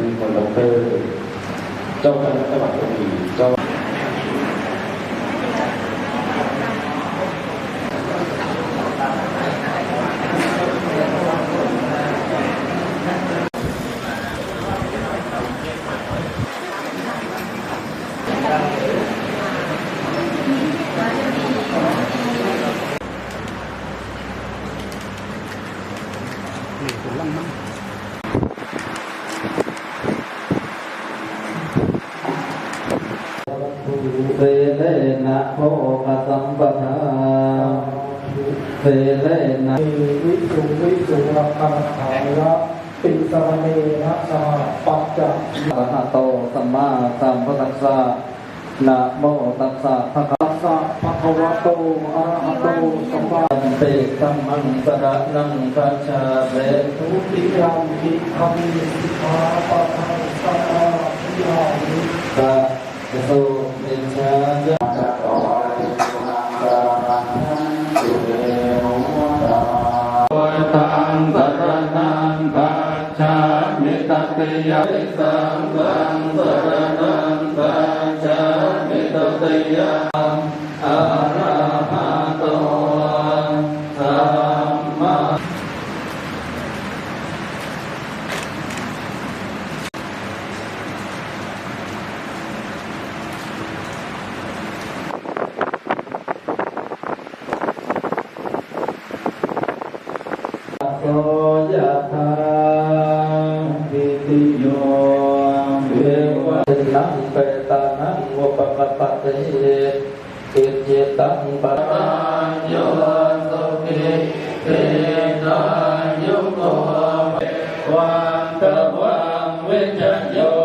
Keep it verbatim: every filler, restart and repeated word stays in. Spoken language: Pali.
มีคนดอกเตอร์ เจ้าคณะจังหวัดกระบี่ เจ้า Sīlena bhogasampadā. Sīlena. Visuṃ visuṃ rakkhaṇatthāya tisaraṇena saha pañca. Arahato sammāsambuddhassa. Namo tassa bhagavato arahato sammā. Dutiyampi dhammaṃ saraṇaṃ gacchāmi. Dutiyampi dhammaṃ saraṇaṃ gacchāmi. Sa- Aso micchāya. Buddhaṃ saraṇaṃ gacchāmi. Tatiyam- Saṅghaṃ saraṇaṃ gacchāmi. Tatiyam- Arahato sammā- So yathā piṭiyo veva naṃ petānaṃ upakappati. Icchitaṃ pa- Yo sukhī dīghāyuko vatthaṃ vijayo